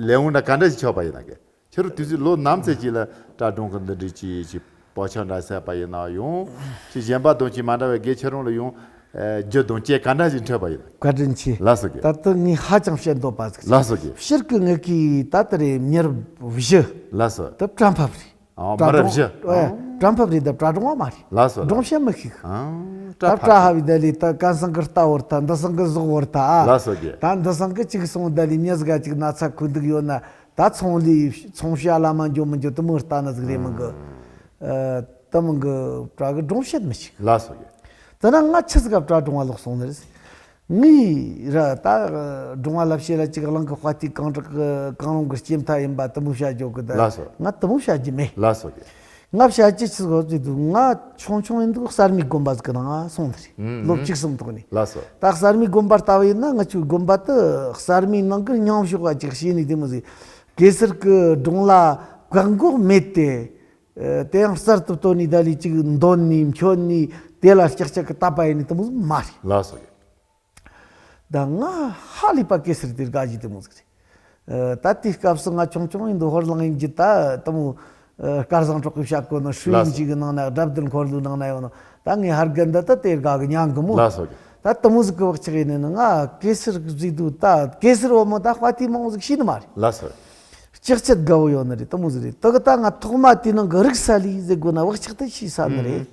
ལས་འོང་ན་ག་འདྲ་ཞིག་ཆགས་པ་ཡིན་ན་གི། ཁྱེད་རང་དུས་ཚོད་ལོ་ནམ་ཚད་ཅིག་ལ་སྒྲ་སྒྲུང་གི་འདི་འདྲའི་ཅིག་ཅིག་བག་ཆགས་འདྲ་ཟེར་བ་ཡིན་ན་ཡང་། ཅིག་གཞན་པ་དང་ཅིག་མ་འདྲ་བའི་གི་ཁྱེད་རང་ལ་ཡང་ཨ་རྒྱུ་དང་རྐྱེན་ག་འདྲ་ཞིག་འཕྲད་པ་ཡིན། བཀའ་དྲིན་ཆེ། ལགས་སོ་གི། ད་ལྟ་ངས་ཧ་ཅང་བཤད་འདོད་པ་ཟིག། ལགས་སོ་གི། སྤྱིར་གི་ངེད་ཀྱི་ད་ལྟ་རེ་མྱི་རབས་བཞི། ལགས་སོ། ད་བྲ་ཕབ་རེད། ཨ་མི་རབས་བཞི། ཨ་བྲ་ཕབ་རེད། ད་བྲ་སྒྲུང་བ་མ་རེད། ལགས་སོ། སྒྲུང་བཤད་མི་ཤེས། ཨ་ད་བྲ་ཕབ་བྲ་ཕབ་ཡི་ད་ལས་ད་གན་སང་གི་རྟ་བོར་ད་འདི་སང་གི་ཟོག་བོར་ད་ཨ། ལགས་སོ་གི། ད་འདི་སང་གི་ཅིག་སོང་ད་ལས་མྱི་ཟིག་ག་ཅིག་ན་ཚ་ཁུ་འདུག་ཡོད་ན། ད་ཚོང་ལས་ཚོང་བྱ་ལ་མ་འགྱོ་མི་འགྱོ་དེ་མོ་ལྟ་ན་ཟིག་རེད་མི་གི། ཨ་དེ་མི་གི་བྲ་གི་སྒྲུང་བཤད་མི་ཤེས། ལགས་སོ་གི། དེ་ན་ང་ཆི་ཟིག་ག་བྲ་སྒྲུང་བ་ལོག་སོང་ནི་རེད། ངའི་ར་ད་སྒྲུང་བ་ལབ་བྱེད་ར་ཅིག་གླིང་གི་དཔའ་རྟུལ་གང་དྲག་གི་གང་རུང་གི་སྐྱེས་མཐའ་ཡིན་པ་དེ་མོ་བཤད་རྒྱུ་གི་ད། ལགས་སོ། ང་དེ་མོ་བཤད་རྒྱུ་མེད། ལགས་སོ་གི། ང་བཤད་རྒྱུ་ཆི་ཟིག་ཟེར་དུས་ང་ཆུང་ཆུང་ཡིན་དུས་གསར་མའི་དགོན་པ་ཟིག་གི་ནང་ང་སོང་ནི་རེད། ཨུམ། ལོ་བཅུ་གསུམ་ཐོག་ནས། ལགས་སོ། ད་གསར་མའི་དགོན་པ་ལྟ་བུ་ཡིན་ན་ང་ཆོའི་དགོན་པ་དེ་གསར་མའི་ནང་གི་རྙིང་ཤོས་པ་ཅིག་བྱས་ནས་དེ་མོ་ཟིག། གེ་སར་གི་སྒྲུང་ལ་བཀག་འགོག་མེད་དེ། ཨ་དེ་ཡང་གསར་དུ་བཏོན་ནས་ད་ལས་ཅིག་འདོན་ནས་འཁྱོལ་ནས་དེ་ལ་ལྕག་ལྕག་གི་བཏབ་པ་ཡིན་ནི་དེ་མོ་ཟིག་མ་རེད། ལགས་སོ། ད་ང་ཧ་ལས་པ་གེ་སར་དེ་དགའ་གི་དེ་མོ་ཟིག་རེད། ཨ་ད་དེའི་སྐབས་སུ་ང་ཆུང་ཆུང་ཡིན་དུས་ཧོར་གླིང་ཡིན་གྱི་ད་དེ་མོ་ཨ་སྐལ་བཟང་གྲོགས་ཀྱིས་བཤད་གོ་ནོ་ཧྲུའུ་ཡིན་ལགས་སོ། གྱི་གི་ནང་ན་དགྲ་བདུད་འཁོར་ལོའི་ནང་ན་ཡོད་ནོ། ད་ངའི་ཧར་རྒན་ད་ད་དེ་དགའ་གི་མྱང་གི་མོ། ལགས་སོ། ད་དེ་མོ་ཟིག་གི་བག་ཆགས་ཡིན་ནི་ང་གེ་སར་གཟིགས་དུས་ད་གེ་སར་བུ་མོ་ད་དཔའ་རྟུལ་མང་ཟིག་ཤེས་ནི་མ་རེད། ལགས་སོ། ལྕག་ཆད་དགའ་བོ་ཡོད་ནི་རེད། དེ་མོ་ཟིག་རེད། དེ་གི་ད་ང་ཐོག་མ་དེའི་ནང་གི་རིག་ས་ལས་ཟེར་དགོས་ན་བག་ཆགས་དེ་ཤེས་ས་ནི་རེད།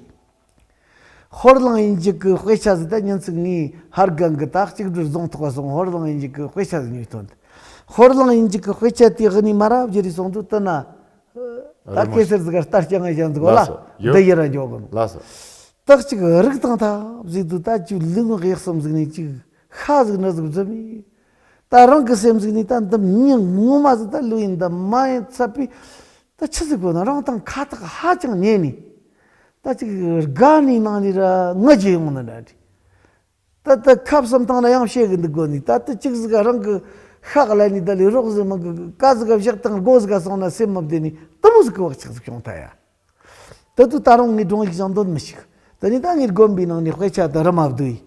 ཧོར་གླིང་ཡིན་གྱི་གི་དཔེ་ཆ་ཟིག་ད་ཉིན་ཅིག་ངའི་ཧར་རྒན་གི་ད་གཅིག་སྒྲིལ་རྫོང་ཐོག་ག་སོང་། ཧོར་གླིང་ཡིན་གྱི་གི་དཔེ་ཆ་ཟིག་ཉོས་ཐོན་ཏེ། ཧོར་གླིང་ཡིན་གྱི་གི་དཔེ་ཆ་དེ་གི་ནི་མ་རབས་ཀྱི་རིག་སོང་དུས་དེ་ན། ད་རི་མོ་གེ་སར་ཟིག་ག་རྟ་རྐྱང་ངེ་ཅང་ཟིག་གོ་ལ། ལགས་སོ། ཡོད། འདི་ཡི་ར་འཇོག་གི་ནོ། ལགས་སོ། ད་གཅིག་རིག་དང་ཐབས་ཟིག་དུས་ད་ཅིག་ལུས་ངག་ཡིད་གསུམ་ཟིག་ནས་ཅིག་ཤ་ཟིག་ནི་ཟིག་བཟུམ་མི། ད་རང་གི་སེམས་ཟིག་ནས་ད་འདི་མྱི་ངོ་མ་ཟིག་ད་ལོས་ཡིན་ད་མ་ཡིན་ཚ་པི། ད་ཆི་ཟིག་གོ་ན་རང་དང་ཁ་ཐག་ཧ་ཅང་ཉེ་ནི། ད་ཅིག་དགའ་ནི་ནང་ནས་ར་ངུ་རྒྱུ་ཡོང་ནི་འདྲ་འདྲ། ད་ད་ཁ་བསམ་བཏང་ན་ཡང་བཤད་གི་འདུག་དགོས་ནི། ད་ད་ཅིག་ཟིག་ག་རང་གི་ཤག་ལ་ནི་ད་ལས་རོགས་ཟིག་མི་གི་ཀ་ཟིག་ག་བཞག་དང་སྒོ་ཟིག་ག་སོང་ན་སེམས་མི་བདེ་ནི་དེ་མོ་ཟིག་གི་བག་ཆགས་ཟིག་བྱུང་ཐལ་ཡ། ད་དུ་ད་རུང་ངས་སྒྲུང་ཡིག་ཀྱང་འདོན་མི་ཤེས། དེ་ནས་ད་ངའི་དགོན་པའི་ནང་ནས་དཔེ་ཆ་ད་ར་མ་བསྡུས།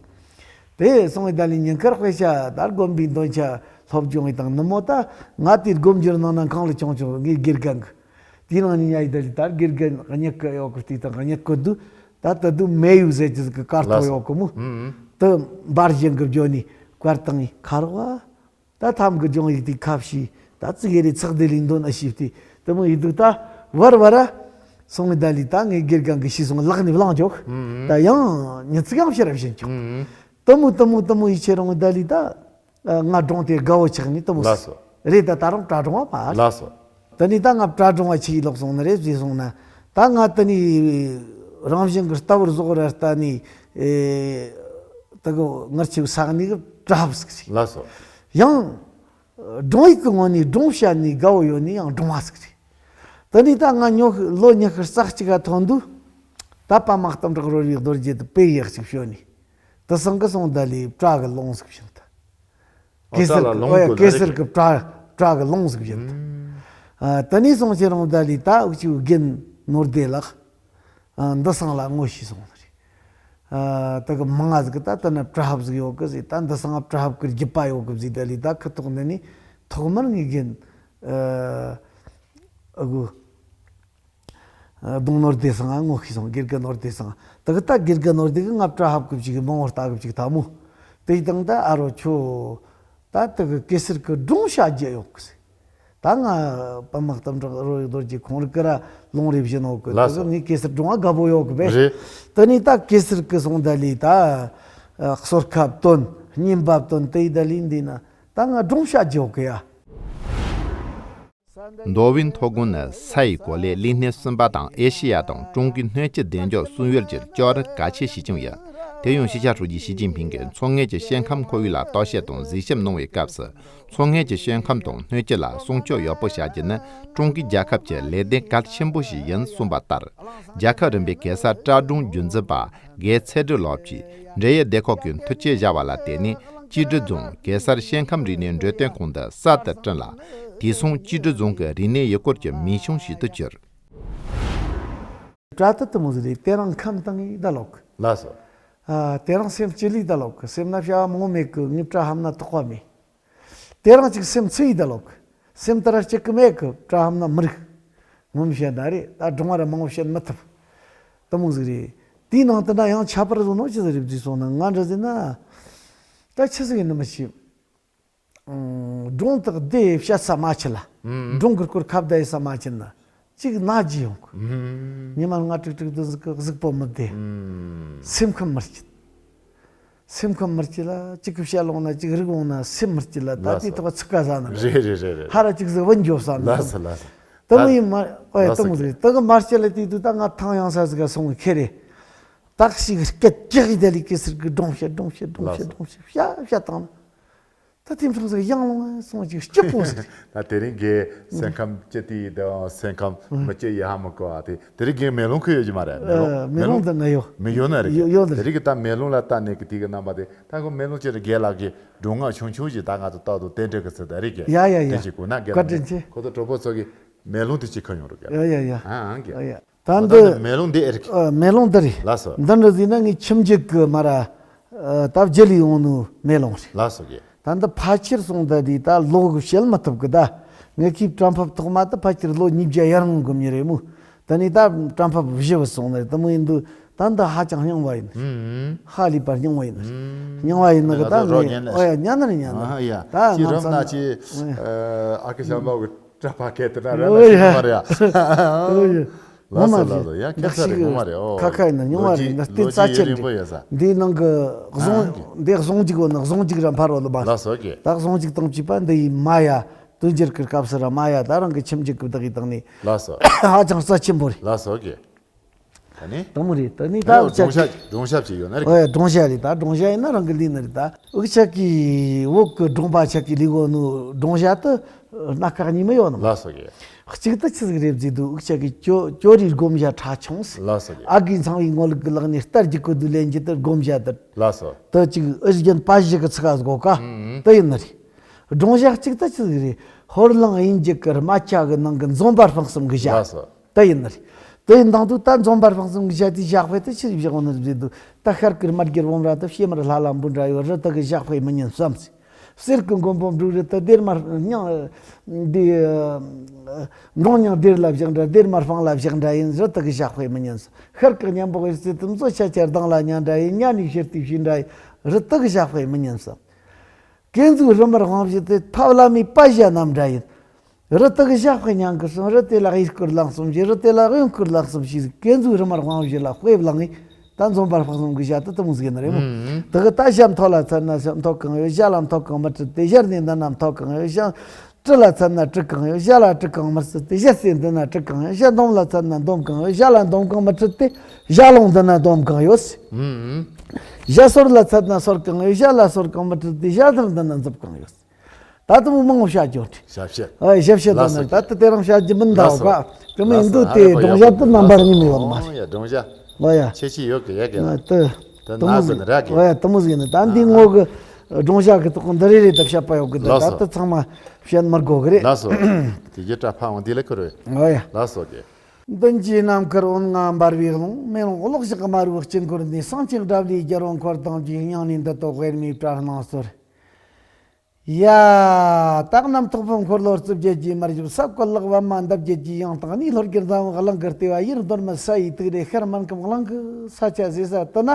དེ་སོང་བའི་ད་ལས་ཉིན་དཀར་དཔེ་ཆ་ད་དགོན་པའི་འདོན་ཆ་སློབ་སྦྱོང་ཡིན་དང་ནུབ་མོ། ད་ང་དེའི་སྒོམ་རྒྱུར་ནང་ན་གང་ལ་ཆུང་ཆུང་ངའི་དགེ་རྒན་གི། དེའི་ནང་ནས་ཉ་ཡི་ད་ལས་ད་དགེ་རྒན་གཉིས་ཀ་ཡོད་གི། དེ་དང་གཉིས་ཀ་དུ་ད་ད་དུ་མེ་ཡུ་ཟེར་གྱི་ཟིག་གི་དཀར་ཐོག་ཡོད་གི་མོ། ཨུ་ཨུ། ད་འབར་བཞིན་གི་བརྗོད་ནས་དཀར་བཏང་ངས་ཁ་རོག་བ། ད་ཐམ་གི་སྦྱོང་ཡིག་དེ་ཁ་ཕྱེ། ད་ཙི་གེ་རེ་ཚག་དེ་ལིང་དོན་ཨ་ཤིབ་དེ་དེ་མོ་ཡིག་འདུག་ད་བར་བར་ར། སོང་ངི་ད་ལི་ད་ངའི་དགེ་རྒན་གི་ཤི་སོང་ལག་ནི་བླངས་ཆོག་ད་ཡང་ཉི་ཚིག་ཡང་ཕྱིར་བཞིན་ཆོག་ད་མོ་ད་མོ་ད་མོ་ཡི་ཆེ་རུང་ད་ལི་ད། ང་སྒྲུང་དེ་དགའ་བོ་ཆགས་ནི་ད་མོ་ལགས་སོ། རེད། ད་ད་རུང་བྲ་སྒྲུང་བ་མ་ལགས་སོ། ད་ནི་ད་ང་བྲ་སྒྲུང་བ་ཆི་ཡི་ལོག་སོང་ནི་རེད་ཟེར་སོང་ན། ད་ང་ད་ནི་རང་བཞིན་གི་ལྟ་བུར་བཟོ་ར་ལྟ་ནི། ད་གི་ངར་ཆེ་བ་ས་ནི་གི་བྲ་བ་ཟིག་རེད། ལགས་སོ། ཡང་སྒྲུང་ཡིག་གི་ངོ་ནས་སྒྲུང་བཤད་ནི་དགའ་བོ་ཡོད་ནི་ཡང་སྒྲུང་བ་ཟིག་རེད། ད་ནི་ད་ང་ཉོ་ལོ་ཉི་ཤུ་རྩ་གཅིག་ག་ཐོན་དུས། ད་པདྨ་སྟོབས་འབྲིང་རོལ་བའི་རྡོ་རྗེ་དུ་དཔེ་ཡག་ཅིག་ཤོད་ནི། དེ་སང་གི་སོང་ད་ལི་བྲ་གི་ལུང་ཟིག་བྱིན་ད། ཨོ། གེ་སར་བྲ་ལ་གི་ལུང་ཨོ་ཡ་དགོས་གེ་ན་སར་རེད་གི་གི། བྲ་བྲ་གི་ལུང་ཟིག་བྱིན་ད། ཨ། དེ་ནས་སོང་ཁྱེད་རང་ད་ལི་ད་འུ་ཅི་རྒན་ནོར་སྡེ་ལགས། ཨ། འདི་སང་ལ་ངོ་ཤེས་སོང་ནི་རེད། ཨ། ད་གི་མང་ང་ཟིག་གི་ད་ད་ན་བྲ་ཧབ་ཟིག་ཡོད་གི་ཟིག་ད་འདི་སང་བྲ་ཧབ་གི་རྒྱུད་པ་ཡོད་གི་ཟིག་ད་ལི་ད་ཁི་ཐོག་འདི་ནས་ཐོག་མར་ངའི་རྒན། ཨ། ཨ་གུ། གདོང་ནོར་སྡེ་སང་ངོ་ཤེས་སོང་། དགེ་རྒན་ནོར་སྡེ་སང་། དེ་གི་ད་དགེ་རྒན་ནོར་སྡེ་གི་ང་བྲ་ཧབ་གི་ཅིག་མང་བོ་ལྟ་གི་ཅིག་ཐ་མོ། དེ་ཡི་དང་ད་ཨ་རོ་ཁྱོད། ད་དེ་གི་གེ་སར་གི་སྒྲུང་བཤད་རྒྱུ་ཡོད་གི་ཟེར། ད་ང་པདྨ་སྟོབས་འབྲིང་རོལ་བའི་རྡོ་རྗེ་ཁོང་རི་ཀི་ར་ལུང་རེ་བཞིན་ནོ་གི། ལགས་སོ། དེ་གི་ངའི་གེ་སར་སྒྲུང་ང་དགའ་པོ་ཡོད་གི་བས། རེད། དེ་ནས་ད་གེ་སར་གི་སོང་ད་ལི་ད། ཨ། གསོལ་ཁ་བཏོན། བརྙན་པར་བཏོན། དེ་ཡི་ད་ལི་འདི་ན་ད་ང་སྒྲུང་བཤད་རྒྱུ་ཡོད་གི་ཡ། མདོ་དབུས་མཐོ་སྒང་ནི་ས་ཡི་གོ་ལའི་ལུས་གནས་གསུམ་པ་དང་ཨེ་ཤེ་ཡ་དང་ཀྲུང་གོའི་སྣོད་བཅུད་བདེ་འཇགས་སྲུང་ཡོལ་གྱི་ལྕགས་རི་གལ་ཆེ་ཞིག་ཀྱང་ཡིན། དེ་ཡང་སྤྱི་ཁྱབ་ཧྲུའུ་ཅི་ཞི་ཅིན་ཕིང་གིས་མཚོ་སྔོན་གྱི་སྐྱེ་ཁམས་ཁོར་ཡུག་ལ་བརྟག་དཔྱད་དང་གཟིགས་ཞིབ་གནང་བའི་སྐབས་སུ། མཚོ་སྔོན་གྱི་སྐྱེ་ཁམས་དང་སྣོད་བཅུད་ལ་སྲུང་སྐྱོབ་ཡག་པོ་བྱ་རྒྱུ་ནི་ཀྲུང་གོའི་རྒྱལ་ཁབ་ཀྱི་ལས་དོན་གལ་ཆེན་པོ་ཞིག་ཡིན་གསུངས་པ་ལྟར། རྒྱལ་ཁབ་རིམ་པའི་གེ་སར་བྲ་སྒྲུང་རྒྱུན་འཛིན་པ། རྒན་ཚེ་སྒྲོལ་ལགས་ཀྱིས་འབྲེལ་ཡོད་སྡེ་ཁག་གིས་མཐུད་རྐྱེན་བྱ་བ་ལ་བརྟེན་ནས་ཀྱི་ཀྲི་རྫོང་གེ་སར་སྐྱེ་ཁམས་རིག་གནས་འགྲེམས་སྟོན་ཁང་འདི་གསར་དུ་བསྐྲུན་ལ། དེ་སོང་ཀྱི་ཀྲི་རྫོང་གི་རིག་གནས་ཡུལ་སྐོར་གྱི་མིང་བྱང་ཞིག་ཏུ་གྱུར། བྲ་ཏི་ཏི་མོ་ཟིག་རེད། དེ་རིང་ཁམས་དྭངས་ཡི་ད་ལོག་གི། ལགས་སོ། ཨ། དེ་རིང་སེམས་སྐྱིད་ལི་ད་ལོག་གི། སེམས་ན་བྱ་བ་མང་མེད་གི། ངའི་བྲ་ཧམ་ན་ཐོགས་པ་མེད། དེ་རིང་ཅིག་སེམས་ཚེ་ཡི་ད་ལོག་གི། སེམས་ལྟར་སྐྱིད་གི་མེད་གི། བྲ་ཧམ་ན་མི་རིག་ངོ་མི་ཤེས་ན་རེད། ད་སྒྲུང་བ་ར་མང་བོ་བཤད་མི་ཐུབ། དེ་མོ་ཟིག་རེད། དེའི་ནང་དུ་ན་ཡང་ཁྱད་པར་བཟོ་ནོ་ཅི་ཟིག་རེད་ཟེར་སོང་ན། ང་འདྲ་ཟེར་ན། ད་ཆི་ཟིག་ཡིན་ནི་མི་ཤེས། ཨང་། སྒྲུང་དག་དེ་བཤད་ས་མ་ཆི་ལ། ཨང་། སྒྲུང་གི་སྐོར་ཁ་བརྡ་ཡེད་ས་མ་ཆི་ན། ཅིག་ན་རྒྱུ་ཡོང་གི། ཨང་། ཉི་མ་ལྔ་དྲུག་དྲུག་དུ་ཟིག་གི་གཟུགས་པོ་མི་བདེ། ཨང་། སེམས་ཁམས་མི་སྐྱིད། སེམས་ཁམས་མི་སྐྱིད་ལ་གཅིག་གི་བཤད་ལོང་ན་གཅིག་རིག་ལོང་ན་སེམས་མི་སྐྱིད་ལ། ད་ལགས་དེ་སོ། ཐོག་ཚིག་ཀ་ཟ་ན་རེད། རེད་རེད་རེད་རེད། ཧ་ར་གཅིག་ཟིག་བུན་འགྱོ་ས་ན། ལགས་སོ་ལགས་སོ། དེ་མོ་ཡིན་མ། ཨོ་ཡ། ལགས་སོ། དེ་མོ་ཟིག་དེ་གི་མ་སྐྱིད་ལ་དེ་དུས་ད་ང་ཐང་ཡང་ས་ཟིག་ག་སོང་གི་ཁེ་རེད། ད་ཞིག་སྐད་ཀྱག་གི་དེ་ལི་གེ་སར་གི་སྒྲུང་བཤད་སྒྲུང་བཤད་ལགས་སོ། སྒྲུང་བཤད་བཤད་བཤད་བཏང་ན། ད་དེ་འཕྲོ་ཟིག་ཡང་ལོང་སོང་ཅིག་སྐྱིད་པོ་ཟིག་ད་དེ་རིང་གི་སེམས་ཁམས་སྐྱིད་དེ་ཡི་དང་སེམས་ཁམས་མི་སྐྱིད་ཡ་ཧ་མི་གོ་བ་དེ། དེ་རིང་གི་མེ་ལོང་ཁུ་ཡོད་ཀྱི་མ་རེད། མེ་ལོང་། ཨ། མེ་ལོང་འདི་ན་ཡོད། མི་ཡོད་ན་རེད། ཡོད་ཡོད་ན་རེད། དེ་རིང་གི་ད་མེ་ལོང་ལ་ལྟ་ནས་གི་དེ་གི་རྣམ་པ་དེ། ད་ཁོ་མེ་ལོང་ཅེ་རེ་རྒན་ལགས་ཀྱི་སྒྲུང་ང་ཆུང་ཆུང་ཞིག་ད་ང་ཚོ་ལྟ་དུ་རྟེན་འབྲེལ་གི་ཚེ་ད་རིང་གི་ཡ་ཡ་ཡ། དེ་ཅིག་གོ་ན་རྒན་བཀའ་དྲིན་ཆེ། ཁོ་ཚོ་གྲོགས་པོ་ཚོ་གི་མེ་ལོང་དེ་ཅིག་ཁ་ཡོང་རུ་གི། ཡ་ཡ་ཡ། ཨ་ཨང་གི། ཡ་ཡ། ད་འོ་ད་འདི་འདི་མེ་ལོང་འདི་ཨེ་རིག་ཨ། མེ་ལོང་འདི་རེད། ལགས་སོ། འདི་འདྲ་ཟིན་ན་ངའི་ཁྱིམ་རྒྱུད་གི་མ་ར། ཨ། ད་བརྒྱུད་ལས་ཡོང་ནོ་མེ་ལོང་རེད། ལགས་སོ་གི། ད་འདི་ཕལ་ཆེར་སོང་ད་དེ་ད་ལོ་གི་བཤད་མི་ཐུབ་གི་ད། ངའི་ཁྱིའི་བྲམ་ཕབ་ཐོག་མ་ད་ཕལ་ཆེར་ལོ་ཉིས་བརྒྱ་ཡར་སྔོན་གི་མྱི་རེད་མོ། ད་ནི་ད་བྲམ་ཕབ་བཞི་བ་སོང་ནི་རེད། དེ་མོ་ཡིན་དུས་ད་འདི་ཧ་ཅང་རྙིང་བ་ཡིན། ཧ་ལས་པ་རྙིང་བ་ཡིན། རྙིང་བ་ཡིན་ནི་གི་ད་ངས། ཨོ་ཡ། ཉན་ནི་རེད། ཉན་ནི་རེད། ད་ཁྱེད་ང་རབ་ན་ཚོ་ཁྱེད་ཨ་ཁུ་ཤམ་པ་གི་གྲྭ་པ་སྐད་དེ་ན་ར་ལ་ཤི་མ་རེད། ཨོ་ཡ། ངོ་མ་ལགས་སོ་ལགས་སོ། ཡ་ཁྱད་མཚར་རེད། ངོ་མ་རེད། ཨོ། ཁ་ཁ་ཡིན་ན་རྙིང་བ་རེད། ལོ་རྒྱུས་ལོ་རྒྱུས་རིང་པོ་ཡོད་ས། འདིའི་ནང་གི་གཟུངས། ཨ། འདི་གཟུངས་འཇུག་འོ་ན་གཟུངས་འཇུག་ར་འཕར་བ་ལོ་མ། ལགས་སོ་གི། ད་གཟུངས་འཇུག་དང་བཅས་པ་འདི་ཡི་མ་ཡ། དུས་འགྱུར་གི་སྐབས་སུ་ར་མ་ཡ་ད་རང་གི་ཁྱིམ་རྒྱུད་གི་བདག་ཡི་དང་ནི། ལགས་སོ། ཧ་ཅང་རྩ་ཆེན་པོ་རེད། ལགས་སོ་གི། ད་ནི། དེ་མོ་རེད། ད་ནི་ད་ཨོ་ཡ། སྒྲུང་བཤད་སྒྲུང་བཤད་ཅིག་ཡོད་ན་རེད། ཨོ་ཡ། སྒྲུང་བཤད་རེད། ད་སྒྲུང་བཤད་ཡིན་ན་རང་གི་ལས་ནི་རེད། ད་འུ་ཅག་གི་བོད་གི་སྒྲུང་པ་ཅག་གི་ལས་གོ་ནོ་སྒྲུང་བཤད་དུ་སྣ་ཁ་གཉིས་མ་ཡོད་ནམ། ལགས་སོ་གི། གཅིག་ད་ཆི་ཟིག་རེད་ཟེར་དུས་འུ་ཅག་གི་ཅོ་ཅོ་རིའི་སྒོམ་བྱ་ཁྲ་ཆུང་ཟེར། ལགས་སོ་གི། ཨ་གི་ཚང་བའི་ངོ་ལུག་གི་ལག་ནས་རྟ་རྒྱུག་གི་དུ་ལེན་རྒྱུ་དུ་སྒོམ་བྱ་དུ། ལགས་སོ། དུ་གཅིག་ཨུ་རྒྱན་པ་བཞི་གི་ཚིག་ག་གོ་ཀ། ཨུ་ཨུ། དུ་ཡིན་ནི་རེད། སྒྲུང་བྱ་གཅིག་ད་ཆི་ཟིག་རེད། ཧོར་གླིང་དབྱིན་ཇི་གི་རྨ་བྱ་གི་ནང་གི་འཛོམས་པ་སྤུན་གསུམ་གི་བྱ། ལགས་སོ། དེ་ཡིན་ནི་རེད། དེ་ཡིན་དང་དུ་ད་འཛོམས་པ་སྤུན་གསུམ་གྱི་ཞལ་དེ་ཞག་དཔེ་དེ་ཆི་ཞིག་བཞག་ནི་རེད་ཟེར་དུས། ད་ཤར་གི་རྨ་རྒྱལ་བུམ་ར་དང་ཕྱི་མར་ལྷ་ལ་འབུལ་འདྲ་ཡོད་རི་དེ་གི་ཞག་དཔེ་མི་ཉན་བསམ་ཟེར། གསེར་གི་མགོན་པོ་འབྲུག་རི་དེ་སྡེར་དམར་སྙིང་། འདི། འབྲོང་སྙིང་སྡེར་ལ་བཞག་འདྲ་སྡེར་དམར་སྤང་ལ་བཞག་འདྲ་ཡིན་རི་དེ་གི་ཞག་དཔེ་མི་ཉན་བསམ། ཤར་གི་གཉན་པོ་གི་རྩེ་དུ་མཛོ་ཆ་ཆ་གདང་ལ་ཉལ་འདྲ་ཡིན་ཉལ་ནས་ཤི་དེ་ཤི་འདྲ་ཡིན་རི་དེ་གི་ཞག་དཔེ་མི་ཉན་བསམ། ཀན་ཟུག་རི་དམར་དབང་བཞི་དེ་ཐབས་བླ་མའི་པ་ཞྭ་བསྣམས་འདྲ་ཡིན། རི་དེ་གི་ཞྭ་དཔེ་ཉང་གི་སོང་། རི་དེ་ལ་གཡས་སྐོར་ལངས་སོང་ཞེས། རི་དེ་ལ་གཡོན་སྐོར་ལངས་སོང་ཞེས། གན་ཟུག་རི་མར་དབང་བཞི་ལ་དཔེ་བླངས་ངེ་ད་འཛོམས་པར་དཔག་བསམ་གི་ཞྭ་དེ་དེ་མོ་ཟིག་ཡིན་ནི་རེད་མོ། ཨུམ། དེ་གི་ད་ཞྭ་མཐོ་ལ་ཚད་ན་ཞྭ་མཐོ་གང་ཡོད། ཞྭ་ལ་མཐོ་གང་མི་འཕྲད་དེ། ཞྭ་ར་ནས་འདི་ན་མཐོ་གང་ཡོད། ཞྭ་གྲི་ལ་ཚད་ན་གྲི་གང་ཡོད། ཞྭ་ལ་གྲི་གང་མི་སྲིད་དེ། ཞྭ་རྩེ་འདི་ན་གྲི་གང་ཡོད། ཞྭ་འདོམ་ལ་ཚད་ན་འདོམ་གང་ཡོད། ཞྭ་ལ་འདོམ་གང་མི་འཕྲད་དེ། ཞྭ་ལུང་འདི་ན་འདོམ་གང་ཡོད། ཨུམ། ཞྭ་སོར་ལ་ཚད་ན་སོར་གང་ཡོད། ཞྭ་ལ་སོར་གང་མི་འཕྲད་དེ། ཞྭ་ཟུར་འདི་ན་འཛུབ་གང་ཡོད། ད་དུང་མང་བོ་བཤད་རྒྱུ་རེད། ཞབས་ཕྱི། ཨ། ཞབས་ཕྱི་ལ་དང་ནི་སོགས་ད་ལྟ་དེ་རིང་བཤད་རྒྱུ་མིན་ད། ལགས་སོ། ག་དེ་མིན་ལགས་འདུག་སོ། དེ་ཨ་ལེ། སྒྲུང་བཤད་དུ་རྣམ་པར་གཉིས་མེད་ཡོད་མ་རེད། ཨོ་ཡ། སྒྲུང་བཤད། ཨོ་ཡ། ཁྱད་ཆོས་ཡོད་གི་ཡོད་གི་ལ། དེ་དེ་མོ་ཟིག་ཡིན། ཨོ་ཡ། དེ་མོ་ཟིག་ཡིན། ད་འདི་ངོ་གི་སྒྲུང་བཤད་གི་ཐོག་འདི་རེ་རེ་ད་བཤད་པ་ཡོད་གི། ད་ལགས་ད་སོ། ལྟ་ཚང་མ་བཤད་མི་དགོས་གི་རེད། ལགས་སོ། དེ་རྒྱུ་གྲྭ་ཕ་བོང་འདི་ལ་ཁུར་བས། ཨོ་ཡ། ལགས་སོ་གི། མདུན་གྱི་ནམ་མཁར་འོད་ལྔ་འབར་བའི་ཀློང་། མེ་ལོང་གློག་ཞགས་དམར་བོའི་དཀྱིལ་འཁོར་ནས། གསང་ཆེན་སྒྲ་བླའི་རྒྱལ་པོ་འཁོར་དང་བཅས། སྙིང་ནས་འདི་ལྟར་དབུ་མའི་སྒྲ་གནང་གསོལ། ཡ། དག་རྣམས་ཐོག་ཕུབ་འཁོར་ལོ་རྩིབས་བརྒྱད་ཀྱིས་མར་བཞུགས། ས་བཀོད་ལག་པ་མ་འདབ་བརྒྱད་ཀྱིས་ཡང་དང་ནི། ལྷོ་རྒྱུད་འཛམ་བུ་གླིང་གི་ལྟེ་བ། ཡུལ་གདོད་མ་ས་ཡི་ཐིག་རེ་ཤར། སྨན་ཁབ་གླིང་གི་ས་ཆ་ཟེར་ས་དེ་ན།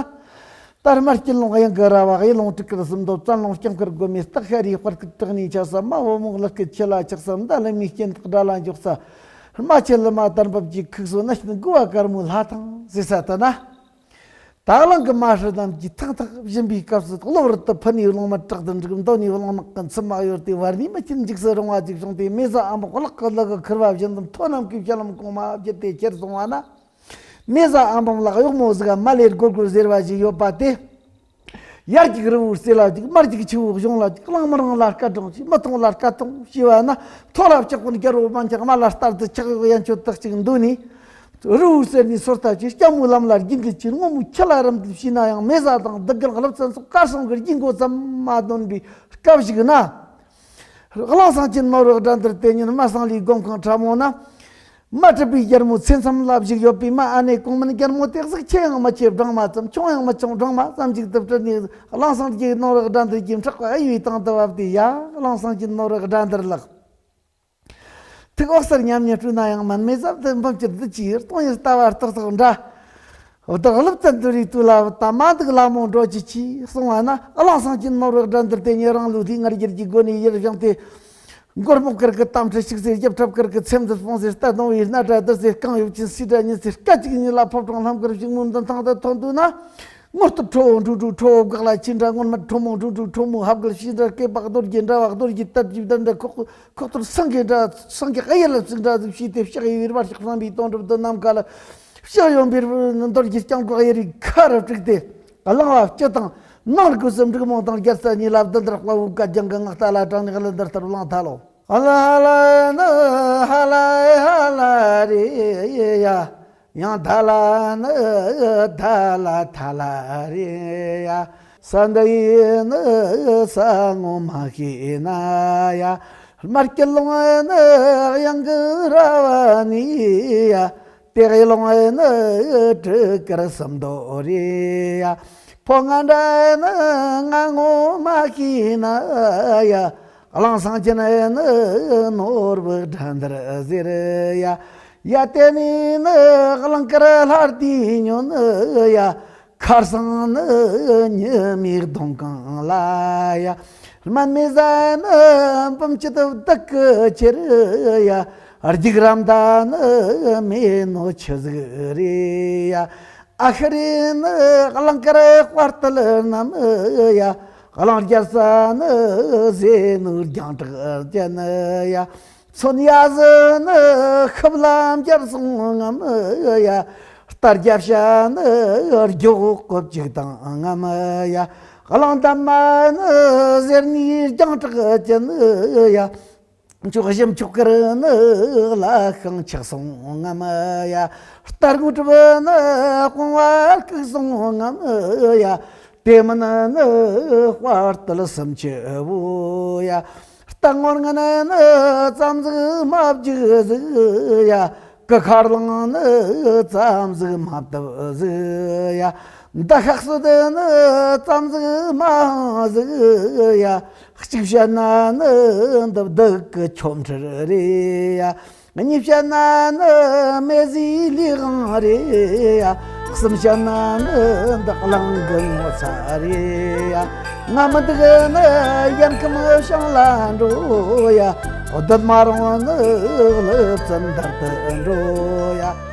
ད་རྨ་སྐྱིད་ལུང་གཡང་གི་ར་བ། གཡུ་ལུང་སྤྲུག་དཀར་སུམ་མདོ། བཙན་ལུང་སྐྱང་དཀར་དགོན་མའི་སྟག་ཤ་རའི་སྤར་ཁུག་བྲག་ནས་ཆགས་ས། རྨ་བོ་མོ་ལུག་གི་ཁྱི་ལ་ཆགས་ས། མདའ་ལི་མའི་སྐྱིན་ཐག་དགྲ་ལ་འཇོག་ས། རྨ་ཆེན་ལི་མ་དར་འབབ་ཀྱི་ཁུག་སོ་ན། ཤིན་དགུ་བ་དཀར་མོའི་ལྷ་ཐང་ཟེར་ས་དེ་ན། ད་གླིང་གི་མ་ཧྲི་རྣམས་ཀྱིས་ཐང་ཐག་བཞིན་པའི་སྐབས་སུ། གློ་བུར་དུ་ཕུ་ནུའི་གླང་མ་དྲག་ཏུ་འགྲིག་མདོ་ནས་གླང་ནག་གི་མཚུར་མ་གཡོར་ཏེ། བར་ནས་མི་ཆེན་འཇིགས་སུ་རུང་བ་ཅིག་བྱུང་སྟེ། མེ་བཟའ་ཨ་འབུམ་གླག་གི་ལུ་གུ་ཁུར་བ་བཞིན་དུ་མཐོ་ནམ་མཁའི་ཞལ་ལམ་གོང་མ་བརྒྱུད་དེ་ཁྱེར་སོང་བ་ན། མེ་བཟའ་ཨ་འབུམ་ལག་གཡོག་མོ་ཟིག་ག་མ་ལེར་སྒོར་སྒོར་ཟེར་བ་ཞིག་ཡོད་པ་དེ། ཡར་རྒྱུག་རི་བོ་རྩེ་ལ་རྒྱུག། མར་རྒྱུག་ཆུ་བོ་གཞུང་ལ་རྒྱུག། གླང་མི་རང་ལ་སྐད་གྲོངས་ཤིག། མི་མཐོང་ལ་སྐད་གཏོང་ཞེས་པ་ན། མཐོ་ལ་ལྕགས་ཀོན་རྒྱལ་པོ་མ་འཇག། དམའ་ལ་རྟ་རྫི་ཆག་གཡོག་ཡན་ཆོད་དག་ཅིག་འདུག་ནས། རི་བོའི་རྩེ་ནས་སོ་ལྟ་ཅིག། སྐྱ་མོའི་ལམ་ལ་རྒྱུག་འདུག་ཅིག། སྔོན་མོའི་ཁྱི་ལ་རམ་འདེགས་བྱས་ན་ཡང་། མེ་བཟའ་དང་བདུད་དགེ་ལྷ་བཙན་སོགས་གར་སོང་གི་རྒྱུག་མགོ་ཙམ་མ་འདོན་པའི་སྐབས་ཤིག་ན། གླང་ཚང་ཅན་ནོར་བུ་དགྲ་འདུལ་དེ་ཉིན་རྨ་སང་ལའི་སྒོམ་ཁང་ཁྲ་མོ་ན། རྨ་གྲུབ་པའི་རྒྱལ་མོ་ཚེ་མཚམས་ལ་བཞུགས་ཡོད་པའི་རྨ་ཨ་ནེ་གོང་མིན་རྒྱལ་མོ་དེ་གཟུགས་ཆེ་ཡང་མི་ཆེ། སྦྲང་མ་ཙམ། ཆུང་ཡང་མི་ཆུང་། སྦྲང་མ་ཙམ་ཞིག་ཏུ་སྤྲུལ་ནས། གླང་ཚང་གི་ནོར་བུ་དགྲ་འདུལ་གྱི་ཕྲག་པ་གཡས་པའི་སྟེང་དུ་བབས་ཏེ། ཡ། གླང་ཚང་གི་ནོར་བུ་དགྲ་འདུལ་ལགས། ཐུགས་འོག་སར་ཉམས་ཉེས་སྤྲོས་ན་ཡང་མིན། མེ་བཟའ་དེ་འབུམ་གྱི་བདུད་ཀྱི་ཡུལ། སྟོང་ཉིད་ལྟ་བ་རྟག་ཏུ་འདྲ། བདག་ཀླུ་བཙན་དུ་རིགས་དུ་ལ་བུད་དང་མ་འདུག་ལ་མོ་འགྲོ་ཅི་ཆི་གསུང་བ་ན། གླང་ཚང་གི་ནོར་བུ་དགྲ་འདུལ་དེ་ཉིད་རང་ལུས་ལྷའི་ང་རྒྱལ་གྱི་སྒོ་ནས་ཡར་བཞེངས་ཏེ། མགོར་སྨུག་དཀར་གྱི་དམ་ཁྲི་བཤིག་ཚེ། རྒྱབ་ཁྲབ་དཀར་གྱི་ཚེམ་དུ་སྤུངས་ཚེ། རྟ་གདོང་བའི་སྣ་སྒྲ་བསྡུར་ཚེ། རྐང་གཡོབ་ཅིང་སུས་སྒྲ་ཉིད་ཚེ། སྐད་ཅིག་ཉིད་ལ་ཕོ་བྲང་ལྷམ་དཀར་བཞུགས་མོའི་མདུན་ཐང་དུ་ཐོན་འདུག་ན། ངུ་སྟོད་ཁྲོ་བོ་འབྲུག་སྒྲོག་ཁྲོ་བོ་འགག་ལ་ཆེ་འདྲ། སྔོན་མ་ཁྲོ་མོ་འབྲུག་སྒྲོག་ཁྲོ་མོ་ཧབ་གལ་ཤེས་འདྲ། སྐེད་པ་རྡོ་རྗེ་འདྲ་བ་རྡོ་རྗེ་སྟར་གྱི་བདར་འདྲ། ཁོག་ཁོག་ཐུར་སེང་གེ་འདྲ། སེང་གེ་གཡས་ལ་བཙུགས་འདྲ་ཟིག་བྱས་ཏེ། ཕྱག་གཡས་པས་རྦ་ཤག་བསྣམས་པའི་དོན་གྲུབ་ཏུ་ནམ་མཁའ་ལ། ཕྱག་གཡོན་པས་རྡོ་རྗེ་རྐྱང་སྒོ་གཡས་པའི་ཁ་རུ་བྲུས་ཏེ། གླང་བ་སྤྱི་དང་ནང་སྒོས་སུ་འབྲུག་མོ་དང་རྒྱལ་ས་གཉིས་ལ་བདུད་འདུལ་དཔའ་བོའི་བཀའ་རྒྱང་གི་ངག་རྟ་ལ་དྲང་ནས་གླུ་འདི་ལྟར་བླངས་ཐལ་ལོ། ཨ་ལ་ཨ་ལ་ནི་ཧ་ལ་ཧ་ལ་རེད་ཡ། ཡང་ད་ལ་ནི་ད་ལ་ད་ལ་རེད་ཡ། ས་འདི་ཡི་ནི་ས་ངོ་མ་ཤེས་ན་ཡ། རྨ་སྐྱིད་ལུང་ནི་གཡང་གི་ར་བ་ནི་ཡ། དེ་གཡས་ལུང་ནི་སྤྲུལ་དཀར་སུམ་མདོ་རེད་ཡ། ཕོ་ང་འདྲ་ནི་ང་ངོ་མ་ཤེས་ན་ཡ། གླང་ཚང་ཅན་ནི་ནོར་བུ་དགྲ་འདུལ་ཟེར་ཡ། ཡ་དེ་ནས་ནི་གླང་དཀར་ལྷ་ལྡན་ཉོན་ཡ། ཁར་སང་ནི་ཉི་མའི་གདོང་གང་ལ་ཡ། སྨན་མེ་བཟའ་ནི་འབུམ་སྐྱིད་བདག་གི་ཁྱེར་ཡ། རྒྱུག་རམ་ད་ནི་མེད་ནོ་ཆི་ཟིག་རེད་ཡ། ཨ་ཤི་རེ་ནི་གླང་དཀར་དཔའ་རྟུལ་རྣམས་ཡ། གླང་རྒྱལ་ས་ནི་ཟས་ནོར་རྒྱང་གྲགས་ཅན་ཡ། མཚོན་ཡ་ཟི་ནི་ཤུབས་ལ་འབྱར་སོང་ངམ་ཡ། རྟ་རྒྱབ་ཤ་ནི་རྒྱུག་ཀོབ་ཅིག་དང་ངམ་ཡ། གླང་འདབ་མ་ནི་ཟེར་ནི་རྒྱང་གྲགས་ཅན་ཡ། མཆོག་གཞི་མཆོག་དཀར་ནི་ལ་ཤང་ཆགས་སོང་ངམ་ཡ། རྟ་རྔུལ་གྲུབ་ནི་སྤོང་བ་སྐུག་སོང་ངམ་ཡ། དེ་མིན་ནི་དཔའ་རྟུལ་སུམ་ཅུ་བོ་ཡ། རྟ་ངོར་ངན་ནི་ཙམ་ཟིག་མ་བརྒྱུགས་ཟིག་ཡ། ཀི་ཁར་ལང་ནི་ཙམ་ཟིག་མ་བཏབ་ཟིག་ཡ། མདའ་ཤག་སུ་དེ་ནི་ཙམ་ཟིག་མ་ཧང་ཟིག་ཡ། གཅིག་བཤད་ན་ནི་འདི་བདུད་ཀྱི་ཆོ་འཕྲུལ་རེད་ཡ། གཉིས་བཤད་ན་ནི་མེ་བཟའི་ལས་དབང་རེད་ཡ། གསུམ་བཤད་ན་ནི་འདི་གླིང་གི་ངོ་ཚ་རེད་ཡ། ང་མི་འདུག་ནི་ཡན་ཁམས་བྱང་ལ་འགྲོ་ཡ། བདུད་མ་རུངས་ནི་ལུས་བཙན་དར་དུ་འགྲོ་ཡ།